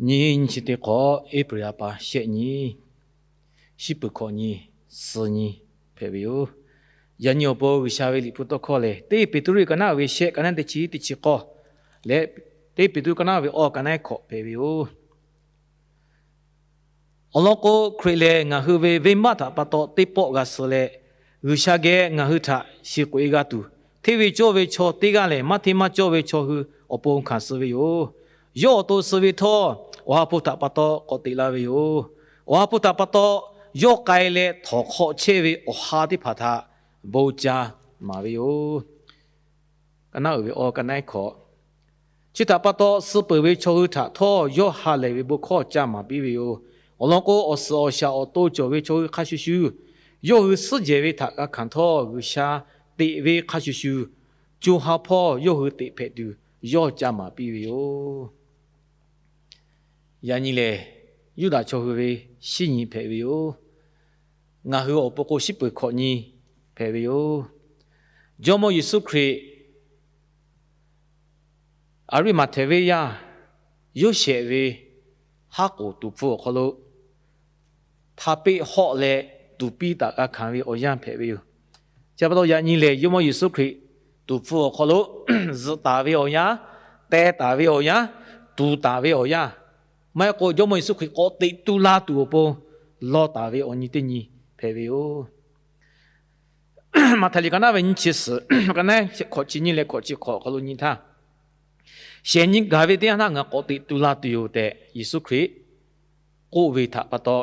Nyi nyi chi teˇ hk'awꞈ April ha pa shehˆ nyi, shiˉ peuˬ hkawꞈ nyi, suh nyi hpehꞈ ve yoˬ. Yaꞈ nyi awˬ pon G'uiˬsha ve Liꞈ hpu tawˇ hkawˇ lehˬ, teˇ Peˍtruˆ ka naˉ ve shehˆ ka naˉ teˇ chi teˇ chi k'awˇ leh, teˇ Peˍtruˆ ka naˉ ve awˇ ka naˉ hkawꞈ hpehꞈ ve yoˬ. Awˬ lawn k'o, Hkriꞈ lehˬ ngaˬ hui ve venˇbaˆ htaꞈ pa taw teˇ pawˆ g'a suh leh, G'uiˬsha geh ngaˬ hui htaꞈ shiˍ k'oꞈ e g'a tuˬ, hteˇ ve cawˇ ve chaw teˇ g'aˇ lehˬ, maˇ hteˇ maˇ cawˇ ve chaw hui awˬ pon hkanˍ suh ve yoˬ. Yawˇ awˬ to suh ve htawˇ, Awˬ ha hpu htaꞈ pa taw k'awꞈ teꞈ la ve yoˬ. Awˬ ha hpu htaꞈ pa taw yawˇ k'ai leh htawnˍ hk'aw chehˇ ve awˬ ha teˇ hpaˍ htaꞈ bon ca maˍ ve yoˬ. Ka naˉ uiˍ ve awˇ ka naˉ hkawꞈ. Chi htaꞈ pa taw, suh peuˬ ve chaw hui htaꞈ htawˇ yawˇ ha lehˬ ve bon hkawˇ ca maˍ piˇ ve yoˬ. Awˬ lawn k'o, awˬ suhˍ awˬ shaˍ awˬ to cawˬ ve chaw hui hk'a shuˍ shuˍ, yawˇ hui suhˉ jehˬ ve htaꞈ g'a hkanˍ htawˇ, G'uiˬsha teꞈ ve hk'a shuˍ shuˍ, co ha hpawˇ yawˇ hui teꞈ hpehꞈ tuˬ yawˇ ca maˍ piˇ ve yoˬ. Yaꞈ nyi lehˬ, Yuˇdaꞈ chaw hui ve shiˉ nyi hpehꞈ ve yoˬ. Ngaˬ hui awˬ pon k'o, shiˉ peuˬ hkawꞈ nyi hpehꞈ ve yoˬ. Jawˇmawˇ Yeˍsuˆ Hkriꞈ Aˍriˆmaꞈhtehˍ venˇ yaˇ Yoˇsehꞈ ve haˉ k'oˍ tuˍ hpfuh awˬ hk'aw lo htaꞈ peˆ hawˆ leh tuˍ piˇ taˍ g'a hkanˍ ve awˬ yanˇ hpehꞈ ve yoˬ. Chi pa taw, yaꞈ nyi lehˬ, Jawˇmawˇ Yeˍsuˆ Hkriꞈ tuˍ hpfuh awˬ hk'aw lo zuhꞈ taˍ ve awˬ yanˇ, teh taˍ ve awˬ yanˇ, tuˍ taˍ ve awˬ yanˇ, maˇ heˆ k'o Jawˇmawˇ Yeˍsuˆ Hkriꞈ k'awꞈ teꞈ tu la tuˬ awˬ pon law taˍ ve awˬ nyi teˇ nyi hpehꞈ ve yoˬ. Maꞈhtehˍ liꞈ ka naˉ ve nyiˇ chi suhˍ, ka naˉ hkawꞈ chi nyiˇ leh hkawꞈ chi hk'awꞈ awˬ hk'aw lo nyi htaˇ, shehˍ nyi gaˬ ve teˇ yanˇ htaˇ ngaˬ k'awꞈ teꞈ tu la tuˬ yoˬ tehꞈ Yeˍsuˆ Hkriꞈ k'oˆ ve htaꞈ pa taw,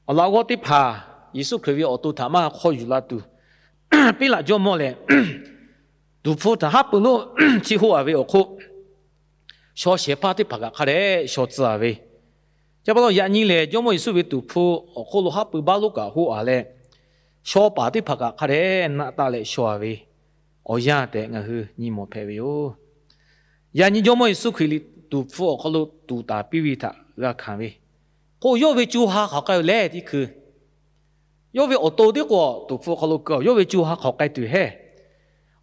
awˬ laꞈ g'awˇ teˇ hpaˍ Yeˍsuˆ Hkriꞈ ve awˬ to htaꞈ maˇ hk'aw yuˬ la tuˬ, Piˉlaꞈ jawˇmawˇ lehˬ, tuˍ hpfuh htaꞈ haˉ pui lonˉ chiˇ hoˆ a ve awˬ hk'oˆ, shaw shehˍ hpaˇ teˇ hpaˍ kaꞈ hk'a dehꞈ shaw tcuh a ve. Chi pa taw, yaꞈ nyi lehˬ, Jawˇmawˇ Yeˍsuˆ ve tuˍ hpfuh awˬ hk'oˆ lo haˉ pui baˆ lonˉ kaꞈ hoˆ a leh, shaw paˍ teˇ hpaˍ kaꞈ hk'a dehꞈ naˆ taˆ leh shaw a ve awˬ yanˇ tehꞈ ngaˬ hui nyi mawˬ hpehꞈ ve yoˬ. Yaꞈ nyi Jawˇmawˇ Yeˍsuˆ Hkriꞈ liꞈ tuˍ hpfuh awˬ hk'aw lo tuˍ taˍ piˇ ve htaꞈ g'a hkanˍ ve k'o, yawˇ ve co ha hk'aˬ k'ai ve lehˬ teˇ hkui, yawˇ ve awˬ to teˇ k'o tuˍ hpfuh awˬ hk'aw lo keu, yawˇ ve co ha hk'aˬ k'ai tuˬ hehˇ.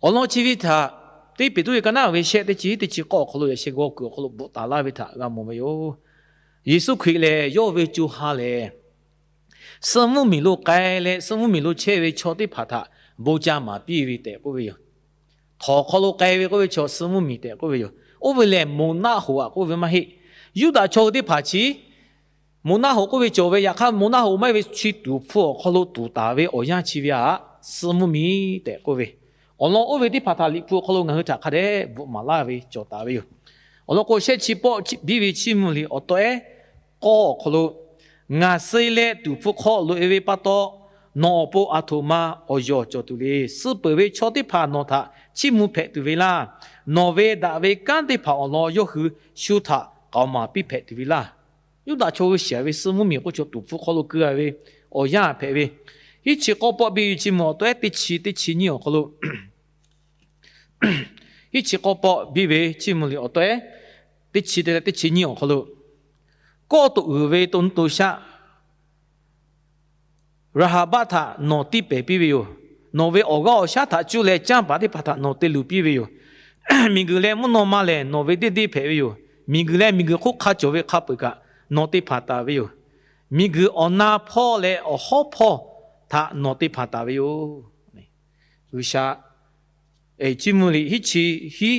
Awˬ lawn chi ve htaꞈ teˇ Peˍtruˆ ka naˉ ve shehˆ teˇ chi teˇ chi k'awˇ awˬ hk'aw lo yaꞈ sheh g'aw kuiˬ awˬ hk'aw lo bvuhꞈ taˍ laˇ ve htaꞈ g'a mawˬ ve yoˬ. Yeˍsuˆ Hkriꞈ lehˬ, yawˇ ve co ha lehˬ, suh mvuhˇmiˬ lo k'ai leh suh mvuhˇmiˬ lo chehˇ ve chaw teˇ hpaˍ htaꞈ bon ca maˍ piˇ ve tehꞈ k'oˆ ve yoˬ. Htawnˍ hk'aw lo k'ai ve k'oˆ ve chaw suh mvuhˇmiˬ tehꞈ k'oˆ ve yoˬ. Oˇ ve lehˬ, moˬ naˆ hoꞈ aꞈ k'oˆ ve maˇ heˆ. Yuˇdaꞈ chaw hui teˇ hpaˍ chi moˬ naˆ hoꞈ k'oˆ ve cawˬ ve, yaꞈ hk'aˇ moˬ naˆ hoꞈ maˇ heˆ ve chi tuˍ hpfuh awˬ hk'aw lo tuˍ taˍ ve awˬ yanˇ chi ve aꞈ, suh mvuhˇmiˬ tehꞈ k'oˆ ve. Awˬ lawn oˇ ve teˇ hpaˍ htaꞈ Liꞈ hpu awˬ hk'aw lo ngaˬ hui htaꞈ hk'a dehꞈ bvuhꞈ maˍ laˇ ve cawˬ taˍ ve yoˬ. Awˬ lawn k'o, shehˆ chi pawˆ biˇ ve chiˇ mvuh liꞈ awˬ taw ehˉ k'awˇ awˬ hk'aw lo, Ngaˬ suh leh tuˍ hpfuh hk'aw loꞈ e ve pa taw, nawˬ awˬ pon aˬ htoꞈ ma awˬ yawˬ cawˬ tuˬ le. Suh peuˬ ve chaw teˇ hpaˍ nawˬ htaꞈ chiˇ mvuh hpehꞈ tuˬ ve laˇ. Nawˬ ve daꞈ ve kanˉ teˇ hpaˍ awˬ lawn yawˇ hui shu htaꞈ k'aoˍ maˍ piˇ hpehꞈ tuˬ ve laˇ. Yuˇdaꞈ chaw hui shiˍ ve suh mvuhˇmiˬ k'oˆ chaw tuˍ hpfuh hk'aw lo keu a ve awˬ yanˇ hpehꞈ ve. Hiˉ chi k'awˇ pawˆ biˇ ve chiˇ mvuh awˬ taw ehˉ teˇ chi teˇ chi nyiˇ awˬ hk'aw lo, hiˉ chi k'awˇ pawˆ biˇ ve chiˇ mvuh liꞈ awˬ taw ehˉ teˇ chi te leh teˇ chi nyiˇ awˬ hk'aw lo, kawˆ toꞈ uiˍ ve to nuˇ to shaˆ Raˍhaˍbaˆ htaꞈ nawˬ tiˇ pehˍ piˇ ve yoˬ. Nawˬ ve awˬ g'aˇ awˬ shaˉ htaꞈ cuˇ leh canˇ paˍ teˇ hpaˍ htaꞈ nawˬ te luˬ piˇ ve yoˬ. Miˬguiˬ leh mvuhˇ naw ma lehˬ nawˬ ve deˇ deˇ hpehꞈ ve yoˬ. Miˬguiˬ leh miˬguiˬ hk'oˆ hk'a cawˬ ve hk'a peu-eˬ kaꞈ nawˬ te hpanˍ taˍ ve yoˬ. Miˬguiˬ awˬ na hpawˇ leh awˬ hawˉ hpawˇ htaꞈ nawˬ te hpanˍ taˍ ve yoˬ. G'uiˬsha, chiˇ mvuh liꞈ hiˉ chi hiˉ,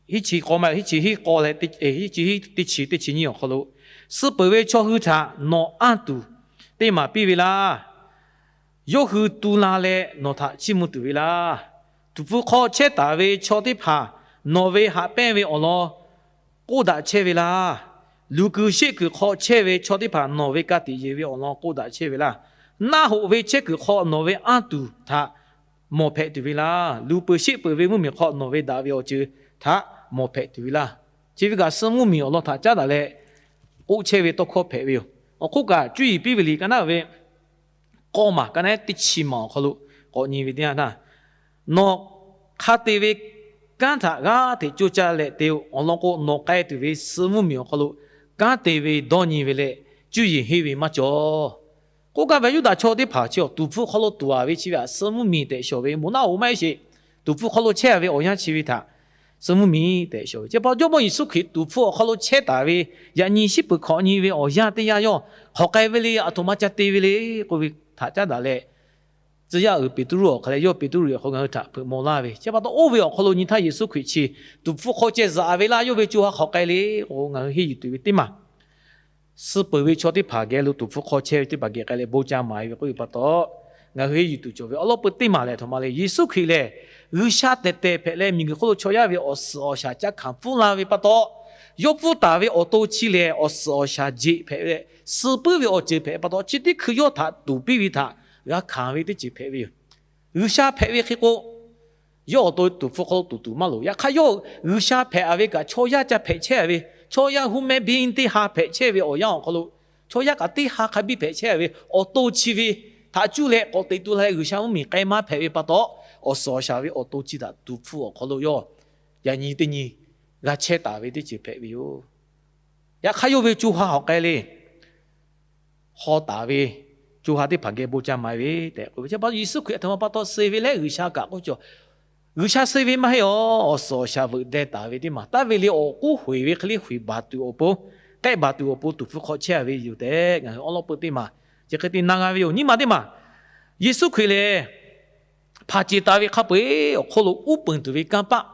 hiˉ chi k'awˇ maˇ, hiˉ chi hiˉ k'awˇ leh, hiˉ chi hiˉ teˇ chi teˇ chi nyiˇ awˬ hk'aw lo, suh peuˬ ve chaw hui htaꞈ nawˬ anˇ tuˬ teˇ maˍ piˇ ve laˇ. Yawˇ hui tu la leh nawˬ htaꞈ chiˇ mvuh tuˬ ve laˇ. Tuˍ hpfuh hk'aw chehˇ taˍ ve chaw teˇ hpaˍ nawˬ ve haꞈ pehnˇ ve awˬ lawn k'oˆ daꞈ chehˇ ve laˇ. Luˬ kuiˬ sheˆ kuiˬ hk'aw chehˇ ve chaw teˇ hpaˍ nawˬ ve ka tiꞈ yeˬ ve awˬ lawn k'oˆ daꞈ chehˇ ve laˇ. Naˆ hoꞈ ve chehˇ kuiˬ hk'aw nawˬ ve anˇ tuˬ htaꞈ mawˬ hpehꞈ tuˬ ve laˇ. Luˬ peuˬ sheˆ peuˬ ve mvuhˇmiˬ hk'aw nawˬ ve daꞈ ve awˬ ceuˬ htaꞈ mawˬ hpehꞈ tuˬ ve laˇ. Chi ve kaꞈ suh mvuhˇmiˬ awˬ lawn htaꞈ caˉ daꞈ leh k'oˆ chehˇ ve tawˇ hkawˇ hpehꞈ ve yoˬ. Awˬ hk'oˆ kaꞈ, cuˇ yiˍ piˇ ve liꞈ ka naˉ ve k'awˇ maˬ ka naˉ teˇ chi maˬ awˬ hk'aw lo k'awꞈ nyi ve teˇ yanˇ htaˇ, nawˬ hk'a te ve kanˉ htaꞈ g'aˇ hteꞈ coˇ caˇ leh te-o. Awˬ lawn k'o, nawˬ k'ai tuˬ ve suh mvuhˇmiˬ awˬ hk'aw lo kanˉ te ve dawˇ nyi ve leh cuˇ yiˍ henˇ ve maˇ cawˬ. K'oˆ gaˇ ve, Yuˇdaꞈ chaw teˇ hpaˍ chi awˬ tuˍ hpfuh hk'aw lo tuˍ a ve chi ve aꞈ, suh mvuhˇmiˬ tehꞈ shawˍ ve moˬ naˆ hoꞈ maˇ heˆ sheˍ. Tuˍ hpfuh hk'aw lo chehˇ a ve awˬ yanˇ chi ve htaꞈ suh mvuhˇ miˬ tehꞈ shawˍ ve. Chi pa taw Jawˇmawˇ Yeˍsuˆ Hkriꞈ tuˍ hpfuh awˬ hk'aw lo chehˇ taˍ ve yaꞈ nyi shiˉ peuˬ hkawꞈ nyi ve awˬ yanˇ teˇ yanˇ yawˇ hk'aˬ k'ai ve le, aˬ htoꞈ ma ca te ve le k'oˆ ve htaꞈ caˉ daꞈ leh, tcuh yaˇ uiˍ Peˍtruˆ awˬ hk'aw leh yawˇ Peˍtruˆ awˬ hk'aw ngaˬ hui htaꞈ hpeuꞈ maw laˇ ve. Chi pa taw oˇ ve awˬ hk'aw lo nyi htaˇ Yeˍsuˆ Hkriꞈ chi tuˍ hpfuh hk'aw ceh zaꞈ ve laˇ, yawˇ ve co ha hk'aˬ k'ai le k'o ngaˬ hui henˇ yuˬ tuˬ ve teˇ maˬ suh peuˬ ve chaw teˇ hpaˍ geh lo tuˍ hpfuh hk'aw chehˇ ve teˇ hpaˍ geh k'ai leh bon ca maˍ ve k'oˆ ve pa taw, ngaˬ hui henˇ yuˬ tuˬ cawˬ ve awˬ lawn peu teˇ maˬ lehˬ, aˬ htoꞈ ma le, Yeˍsuˆ Hkriꞈ lehˬ G'uiˬsha tehˬ tehˬ hpehꞈ leh miˬguiˬ hk'oˆ lo chaw yaˇ ve awˬ suhˍ awˬ shaˍ ca hkanˍ pfuhˇ la ve pa taw, yawˇ pfuhˇ taˍ ve awˬ to chi lehˬ awˬ suhˍ awˬ shaˍ jeꞈ hpehꞈ leh, suh puiˉ ve awˬ ceuˬ hpehꞈ pa taw, chi teˇ hkui yawˇ htaꞈ tuˍ piˇ ve htaꞈ g'a hkanˍ ve teˇ ceuˬ hpehꞈ ve yoˬ. G'uiˬsha hpehꞈ ve hk'e k'o, yawˇ awˬ to tuˍ hpfuh hk'aw lo tuˍ tuˍ maˇ loˍ. Yaꞈ hk'aˇ yawˇ G'uiˬsha hpehꞈ a ve kaꞈ chaw yaˇ ca hpehꞈ chehˇ ve, chaw yaˇ human being teˇ ha hpehꞈ chehˇ ve awˬ yanˇ awˬ hk'aw lo, chaw yaˇ kaꞈ teˇ ha hk'a biˇ hpehꞈ chehˇ ve awˬ to chi ve htaꞈ cuˇ leh k'awꞈ teꞈ tu la leh G'uiˬsha mvuhˇmiˬ k'ai maˇ hpehꞈ ve pa taw, awˬ suhˍ awˬ shaˍ ve awˬ to chi htaꞈ tuˍ hpfuh awˬ hk'aw lo yawˇ yaꞈ nyi teˇ nyi g'a chehˇ taˍ ve teˇ ceuˬ hpehꞈ ve yoˬ. Yaꞈ hk'aˇ yawˇ ve co ha hk'aˬ k'ai le, haw taˍ ve co ha teˇ hpaˍ geh bon ca maˍ ve tehꞈ k'oˆ ve. Chi pa taw Yeˍsuˆ Hkriꞈ aˬ htoꞈ ma pa taw suh ve leh G'uiˬsha kaꞈ k'oˆ cawˬ, G'uiˬsha suh ve maˇ heˆ awˬ, awˬ suhˍ awˬ shaˍ veuꞈ deh taˍ ve teˇ maˬ taˍ ve le, awˬ k'oˉ hoꞈ e ve hk'e le hoꞈ baˬ tuˬ awˬ pon, k'ehˆ baˬ tuˬ awˬ pon tuˍ hpfuh hk'aw chehˇ a ve yoˬ tehꞈ ngaˬ hui awˬ lawn peu teˇ maˬ chi hk'e te na g'a ve yoˬ. Nyiˇ maˬ teˇ maˬ, Yeˍsuˆ Hkriꞈ lehˬ hpaˍ ceˬ taˍ ve hk'a peu-eˬ awˬ hk'oˆ lo uˉ peunˍ tuˬ ve kanˇ paˆ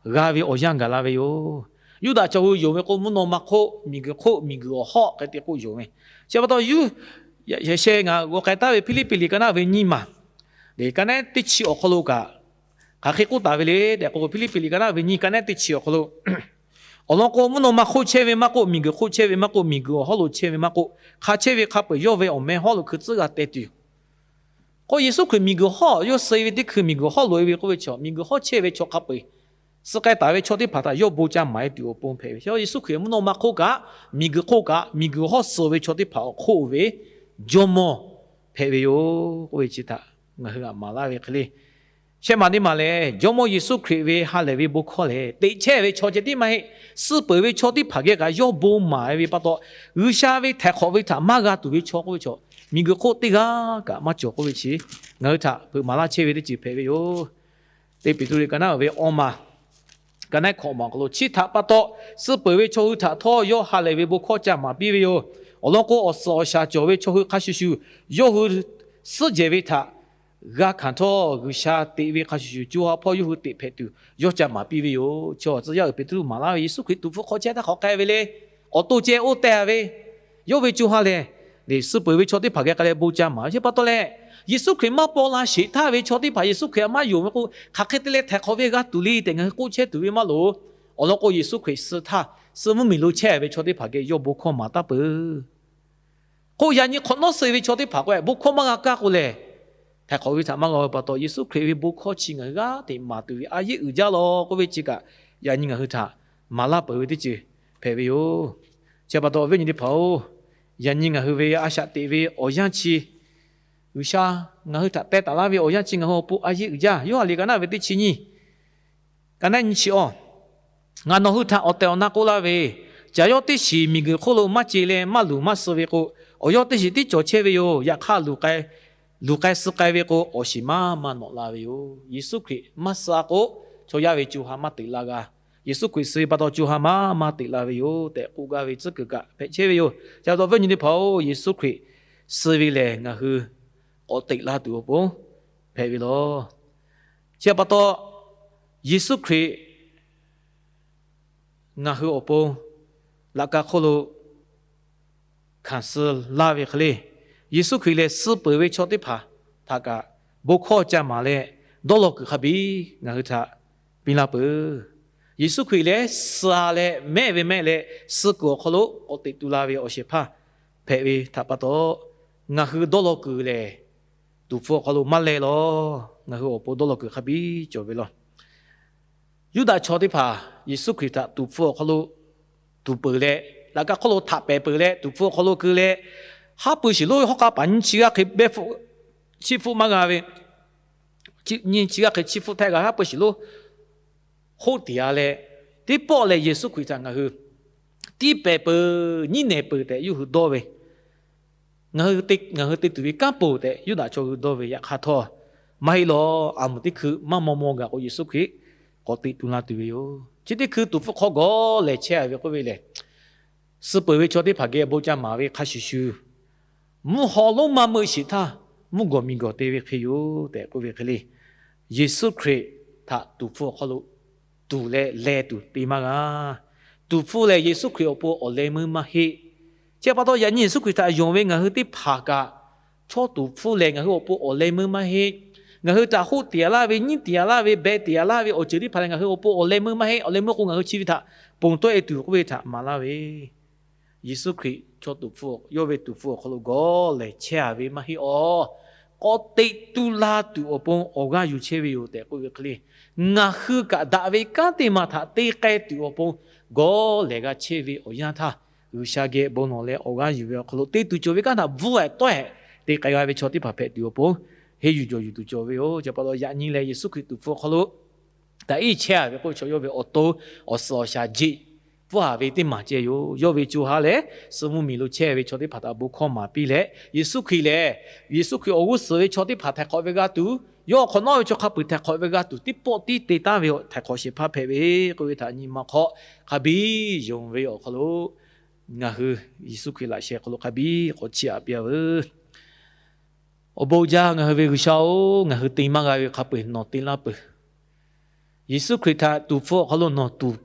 g'a ve awˬ yanˇ gaˬ la ve yoˬ. Yuˇdaꞈ chaw hui yonˍ ve k'o, mvuhˇ naw ma hk'oˆ, miˬguiˬ hk'oˆ, miˬguiˬ awˬ hawˉ hk'e te k'oˆ yonˍ ve. Chi pa taw yawˇ sheh ngaˬ g'aw k'ai taˍ ve Hpiˇliˇpiˆ liꞈ ka naˆ ve nyiˇ maˬ, ka naˆ teˇ chi awˬ hk'aw lo kaꞈ hk'aˬ hk'e k'oˆ taˍ ve le tehꞈ k'o, Hpiˇliˇpiˆ liꞈ ka naˆ ve nyiˇ ka naˆ teˇ chi awˬ hk'aw lo, awˬ lawn k'o, mvuhˇ naw ma hk'oˆ chehˇ ve maˇ k'oˆ, miˬguiˬ hk'oˆ chehˇ ve maˇ k'oˆ, miˬguiˬ awˬ hawˉ lo chehˇ ve maˇ k'oˆ, hk'a chehˇ ve hk'a peu-eˬ yawˇ ve awˬ meh hawˉ lo hkui tcuhˉ g'a teh tuˬ yoˬ. K'o, Yeˍsuˆ Hkriꞈ miˬguiˬ hawˉ yawˇ suh ve teˇ hkui miˬguiˬ hawˉ loꞈ e ve k'oˆ ve chaw, miˬguiˬ hawˉ chehˇ ve chaw hk'a peu-eˬ, suh k'ai taˍ ve chaw teˇ hpaˍ htaꞈ yawˇ bon ca maˍ e tuˬ awˬ pon hpehꞈ ve. Yawˇ Yeˍsuˆ Hkriꞈ mvuhˇ naw ma hk'oˆ kaꞈ, miˬguiˬ hk'oˆ kaꞈ, miˬguiˬ hawˉ suh ve chaw teˇ hpaˍ awˬ hk'oˆ ve Jawˇmawˇ hpehꞈ ve yoˬ k'oˆ ve chi htaꞈ ngaˬ hui g'a maˍ laˇ ve hk'e le. Shehˆ maˬ teˇ maˬ lehˬ, Jawˇmawˇ Yeˍsuˆ Hkriꞈ ve ha lehˬ ve bon hkawˇ lehˬ, teꞈ chehˇ ve chaw ceh tiˉ maˇ heˆ. Suh peuˬ ve chaw teˇ hpaˍ geh kaꞈ yawˇ bon maˍ ve pa taw, G'uiˬsha ve htaiˍ hk'awꞈ ve htaꞈ maˇ g'a tuˬ ve chaw k'oˆ ve chaw, miˬguiˬ hk'oˆ teˇ g'aˇ kaꞈ maˇ cawˬ k'oˆ ve chi, ngaˬ hui htaꞈ hpeuꞈ maˍ laˇ chehˇ ve teˇ ceuˬ hpehꞈ ve yoˬ. Teˇ Peˍtruˆ liꞈ ka naˆ ve awˇ maˬ, ka naˆ hkawꞈ maˬ awˬ hk'aw lo, chi htaꞈ pa taw suh peuˬ ve chaw hui htaꞈ htawˇ yawˇ ha lehˬ ve bon hkawˇ ca maˍ piˇ ve yoˬ. Awˬ lawn k'o, awˬ suhˍ awˬ shaˍ cawˬ ve chaw hui hk'a shuˍ shuˍ, yawˇ hui suhˉ jehˬ ve htaꞈ g'a hkanˍ htawˇ, G'uiˬsha teꞈ ve hk'a shuˍ shuˍ, co ha hpawˇ yawˇ hui teꞈ hpehꞈ tuˬ yawˇ ca maˍ piˇ ve yoˬ. Chi awˬ tcuh yaˇ uiˍ Peˍtruˆ maˍ laˇ ve, Yeˍsuˆ Hkriꞈ tuˍ hpfuh hk'aw chehˇ htaˇ hk'aˬ k'ai ve le. Awˬ to ceh oˇ teh ve, yawˇ ve co ha lehˬ, suh peuˬ ve chaw teˇ hpaˍ geh k'ai leh bon ca maˍ ve. Chi pa taw leh, Yeˍsuˆ Hkriꞈ maˇ paw la sheˍ htaˇ ve chaw teˇ hpaˍ Yeˍsuˆ Hkriꞈ htaꞈ maˇ yonˍ ve k'o, hk'aˬ hk'e te leh htaiˍ hk'awꞈ ve g'a tuˬ le tehꞈ ngaˬ hui k'oˆ chehˇ tuˬ ve maˇ loˍ. Awˬ lawn k'o, Yeˍsuˆ Hkriꞈ suh htaˇ, suh mvuhˇmiˬ lo chehˇ ve chaw teˇ hpaˍ geh yawˇ bon hkawˇ maˍ taˉ peuˬ. K'o, yaꞈ nyi hk'awꞈ nawˉ suh ve chaw teˇ hpaˍ k'o, bon hkawˇ maˇ g'a kaˇ k'o lehˬ, htaiˍ hk'awꞈ ve htaꞈ maˇ g'a ve pa taw, Yeˍsuˆ Hkriꞈ ve bon hkawˇ chi ngaˬ hui g'aˇ hteꞈ maˍ tuˬ ve a yeˆ uiˍ jaˇ law k'oˆ ve chi kaꞈ, yaꞈ nyi ngaˬ hui htaꞈ maˍ laˇ peuˬ ve teˇ ceuˬ hpehꞈ ve yoˬ. Chi pa taw, awˬ viˉ awˬ nyi teˇ hpaˍ-oˬ, yaꞈ nyi ngaˬ hui ve a shaꞈ teꞈ ve awˬ yanˇ chi, G'uiˬsha ngaˬ hui htaꞈ teh taˍ laˇ ve awˬ yanˇ chi ngaˬ hui awˬ pon a yeˆ uiˍ jaˇ. Yoˇhanˬ liꞈ ka naˆ ve teˇ chi nyiˇ, ka naˆ nyiˇ chi awˇ, Ngaˬ nawˬ hui htaꞈ awˬ tehˬ awˬ na k'oˆ laˇ ve, caˬ yawˇ teˇ shiˍ miˬguiˬ hk'oˆ lo maˇ ce leh maˇ luˬ maˇ suh ve k'o, awˬ yawˇ teˇ shiˍ tiˉ cawˬ chehˇ ve yoˬ. Yaꞈ hk'aˇ, luˬ k'ai suh k'ai ve k'o, awˬ shiˍ maˇ maˇ nawꞈ la ve yoˬ. Yeˍsuˆ Hkriꞈ maˇ suh a k'o, chaw yaˇ ve co ha maˇ teꞈ la g'a. Yeˍsuˆ Hkriꞈ suh ve pa taw co ha maˇ maˇ teꞈ la ve yoˬ tehꞈ k'oˆ gaˇ ve tcuhˉ kuiˬ kaꞈ hpehꞈ chehˇ ve yoˬ. Chi pa taw, awˬ viˉ awˬ nyi teˇ hpaˍ-oˬ, Yeˍsuˆ Hkriꞈ suh ve lehˬ ngaˬ hui k'awꞈ teꞈ la tuˬ awˬ pon hpehꞈ ve law. Chi pa taw, Yeˍsuˆ Hkriꞈ ngaˬ hui awˬ pon laꞈ ka hk'oˆ lo hkanˍ suh laˇ ve hk'e le, Yeˍsuˆ Hkriꞈ lehˬ suh peuˬ ve chaw teˇ hpaˍ htaꞈ kaꞈ bon hkawˇ ca maˍ leh, dawˇ law kuiˬ hk'a biˇ ngaˬ hui htaꞈ piˇ laˇ peuˬ. Yeˍsuˆ Hkriꞈ lehˬ suh leh mehˆ ve mehˆ leh, suh kuiˬ awˬ hk'aw lo k'awꞈ teꞈ tu la ve awˬ shehˍ hpaˇ hpehꞈ ve htaꞈ pa taw, ngaˬ hui dawˇ law kuiˬ lehˬ, tuˍ hpfuh awˬ hk'aw lo maˇ leh law. Ngaˬ hui awˬ pon dawˇ law kuiˬ hk'a biˇ cawˬ ve law. Yuˇdaꞈ chaw teˇ hpaˍ Yeˍsuˆ Hkriꞈ htaꞈ tuˍ hpfuh awˬ hk'aw lo tuˍ peuˬ leh, laꞈ ka hk'oˆ lo htaꞈ pehˍ peuˬ leh, tuˍ hpfuh awˬ hk'aw lo keu leh, haˉ pui shiˍ lonˉ ve hawˉ k'aˇ paˍ nyiˇ chi g'aˇ hk'e behˇ hpfuhˆ chiˇ hpfuhˆ maˇ g'a ve, nyiˇ chi g'aˇ hk'e chiˇ hpfuhˆ htaˇ g'a haˉ pui shiˍ lonˉ hoˆ tiˍ a leh, teˇ pawˆ leh Yeˍsuˆ Hkriꞈ htaꞈ ngaˬ hui tiˇ pehˍ peuˬ, nyiˉ nehˬ peuˬ tehꞈ yawˇ hui dawˇ ve, ngaˬ hui te tuˬ ve kanˉ poˬ tehꞈ Yuˇdaꞈ chaw hui dawˇ ve. Yaꞈ hk'aˇ htawˇ, maˇ heˆ law. A muˍ teˇ hkui maˇ maw maw gaˬ k'o, Yeˍsuˆ Hkriꞈ k'awꞈ teꞈ tu la tuˬ ve yoˬ. Chi teˇ hkui tuˍ hpfuh hk'aw gawˬ lehˬ chehˇ a ve k'oˆ ve lehˬ, suh peuˬ ve chaw teˇ hpaˍ geh bon ca maˍ ve hk'a shuˍ shuˍ, mvuhˇ haw lonˉ maˇ meuˆ sheˍ htaˇ mvuhˇ gawˬ miˬ gawˬ te ve hk'e yoˬ tehꞈ k'oˆ ve hk'e le. Yeˍsuˆ Hkriꞈ htaꞈ tuˍ hpfuh awˬ hk'aw lo tuˍ leh leh tuˬ te maˇ g'a. Tuˍ hpfuh lehˬ Yeˍsuˆ Hkriꞈ awˬ pon awˬ leh meuˇ maˇ heˆ. Chi pa taw yaꞈ nyi Yeˍsuˆ Hkriꞈ htaꞈ yonˍ ve ngaˬ hui teˇ hpaˍ kaꞈ, chaw tuˍ hpfuh lehˬ ngaˬ hui awˬ pon awˬ leh meuˇ maˇ heˆ. Ngaˬ hui htaꞈ hoˆ te a laˇ ve, nyiˉ te a laˇ ve, beh te a laˇ ve awˬ ceuˬ teˇ hpaˍ lehˬ ngaˬ hui awˬ pon awˬ leh meuˇ maˇ heˆ. Awˬ leh meuˇ k'o ngaˬ hui chi ve htaꞈ ponˬ tawˆ e tuˬ k'oˆ ve htaꞈ maˍ laˇ ve, Yeˍsuˆ Hkriꞈ chaw tuˍ hpfuh, yawˇ ve tuˍ hpfuh awˬ hk'aw lo gawˬ lehˬ chehˇ a ve maˇ heˆ awˬ. K'awꞈ teꞈ tu la tuˬ awˬ pon awˬ g'aˇ yuˬ chehˇ ve yoˬ tehꞈ k'oˆ ve hk'e le. Ngaˬ hui kaꞈ daꞈ ve kanˉ teˇ maˬ htaꞈ te k'ai tuˬ awˬ pon gawˬ lehˬ g'a chehˇ ve awˬ yanˇ htaˇ, G'uiˬsha geh bon lawˬ leh awˬ g'aˇ yuˬ ve awˬ hk'aw lo te tuˬ cawˬ ve kanˉ htaꞈ bvuhˇ a tawˆ e te k'ai g'a ve chaw teˇ hpaˍ hpehꞈ tuˬ awˬ pon, henˇ yuˬ jawˬ yuˬ tuˬ cawˬ ve yoˬ. Chi pa taw yaꞈ nyi leh Yeˍsuˆ Hkriꞈ tuˍ hpfuh awˬ hk'aw lo taꞈ iˉ chehˇ a ve k'oˆ ve chaw yawˇ ve awˬ to awˬ suhˍ awˬ shaˍ jeꞈ pfuhˇ haˍ ve teˇ maˬ ceh yoˬ. Yawˇ ve co ha lehˬ suh mvuhˇ miˬ lo chehˇ ve chaw teˇ hpaˍ htaꞈ bon hkawˇ maˍ piˇ leh, Yeˍsuˆ Hkriꞈ lehˬ Yeˍsuˆ Hkriꞈ awˬ g'uˇ suhˍ ve chaw teˇ hpaˍ htaiˍ hk'awꞈ ve g'a tuˬ, yawˇ awˬ hk'awꞈ nawˉ ve chaw hk'a peu-eˬ htaiˍ hk'awꞈ ve g'a tuˬ teˇ pawˆ tiˉ te taˉ ve htaiˍ hk'awꞈ shehˍ hpaˇ hpehꞈ ve k'oˆ ve htaꞈ nyi ma hk'aw hk'a biˇ yonˍ ve awˬ hk'aw lo, ngaˬ hui Yeˍsuˆ Hkriꞈ laꞈ sheh hk'aw lo hk'a biˇ k'awꞈ chiˇ aꞈ piˇ a veuˬ. Awˬ bon uiˍ jaˇ ngaˬ hui ve G'uiˬsha-oˬ, ngaˬ hui te maˇ g'a ve hk'a peu-eˬ nawˬ te laˇ peuˬ. Yeˍsuˆ Hkriꞈ htaꞈ tuˍ hpfuh awˬ hk'aw lo nawˬ tuˍ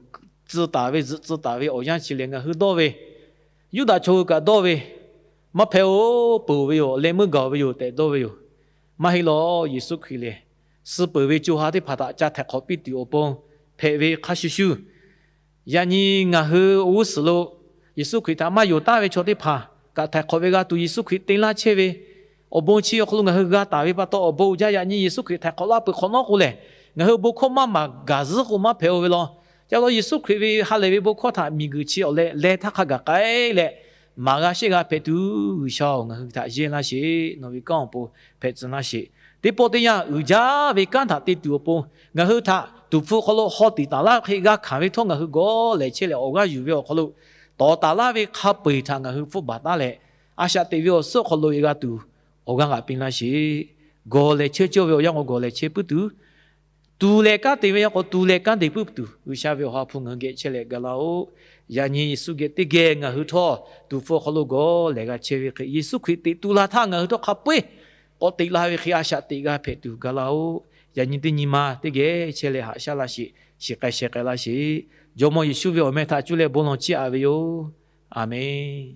tcuh taˍ ve zuhꞈ tcuh taˍ ve awˬ yanˇ chi lehˬ ngaˬ hui dawˇ ve, Yuˇdaꞈ chaw hui kaꞈ dawˇ ve, maˇ hpehꞈ-oˬ, peuˬ ve yoˬ, leh meuˇ gaˬ ve yoˬ tehꞈ dawˇ ve yoˬ. Maˇ heˆ law. Yeˍsuˆ Hkriꞈ lehˬ suh peuˬ ve co ha teˇ hpaˍ htaꞈ ca htaiˍ hk'awꞈ piˇ tuˬ awˬ pon hpehꞈ ve hk'a shuˍ shuˍ, yaꞈ nyi ngaˬ hui awˬ g'uˇ suhˍ lo Yeˍsuˆ Hkriꞈ htaꞈ maˇ yonˍ taˉ ve chaw teˇ hpaˍ kaꞈ htaiˍ hk'awꞈ ve g'a tuˬ Yeˍsuˆ Hkriꞈ te laˇ chehˇ ve awˬ bon chi awˬ hk'aw lo ngaˬ hui g'a taˍ ve pa taw, awˬ bon uiˍ jaˇ. Yaꞈ nyi Yeˍsuˆ Hkriꞈ htaiˍ hk'awꞈ laˇ peuˬ hk'awꞈ nawˉ k'o lehˬ, ngaˬ hui bon hkawˇ maˇ maˍ gaˬ zuhˉ k'o maˇ hpehꞈ-o ve law. Ca taw Yeˍsuˆ Hkriꞈ ve ha lehˬ ve bon hkawˇ htaꞈ miˬguiˬ chi awˬ leh leh htaˇ hk'a gaˬ k'ai leh, maˍ g'a shehˆ g'a hpehꞈ tuˬ G'uiˬsha-oˬ, ngaˬ hui htaꞈ yehˇ laˇ sheˍ. Nawˬ ve kanˉ awˬ pon hpehꞈ tcuh laˇ sheˍ. Teˇ pawˆ teˇ yanˇ uiˍ jaˇ ve kanˉ htaꞈ te tuˬ awˬ pon ngaˬ hui htaꞈ tuˍ hpfuh hk'aw lo haw tiꞈ taˍ laˇ hk'e g'a hkanˍ ve htawˇ, ngaˬ hui gawˬ lehˬ chehˇ leh awˬ g'aˇ yuˬ ve awˬ hk'aw lo tawˍ taˍ laˇ ve hk'a peu-eˬ htaꞈ ngaˬ hui hpfuhˆ baˬ taˉ leh, a shaꞈ teꞈ ve awˬ suhˉ hk'aw lo g'a tuˬ awˬ g'aˇ g'aꞈ piˇ laˇ sheˍ. Gawˬ lehˬ chehˇ cawˇ ve awˬ yanˇ k'o gawˬ lehˬ chehˇ puiˉ tuˬ, tuˬ leh kanˉ te ve yanˇ k'o tuˬ leh kanˉ te puiˉ tuˬ, G'uiˬsha ve Awˬ ha hpu ngaˬ hui geh chehˇ leh ga laˇ-oˆ. Yaꞈ nyi Yeˍsuˆ geh teˇ geh ngaˬ hui htawˇ tuˍ hpfuh awˬ hk'aw lo gawˬ lehˬ g'a chehˇ ve hk'e, Yeˍsuˆ Hkriꞈ teꞈ tu la htaˇ ngaˬ hui htawˇ hk'a peu-eˬ k'awꞈ teꞈ la ve hk'e a shaꞈ teꞈ g'a hpehꞈ tuˬ ga laˇ-oˆ. Yaꞈ nyi teˇ nyi ma teˇ geh chehˇ leh haꞈ shaˉ laˇ sheˍ. Shiˍ k'ai sheh k'ai laˇ sheˍ. Jawˇmawˇ Yeˍsuˆ ve awˬ meh htaꞈ cuˇ leh bon lawˬ chiˇ aꞈ ve yoˬ. Aˬmenˍ.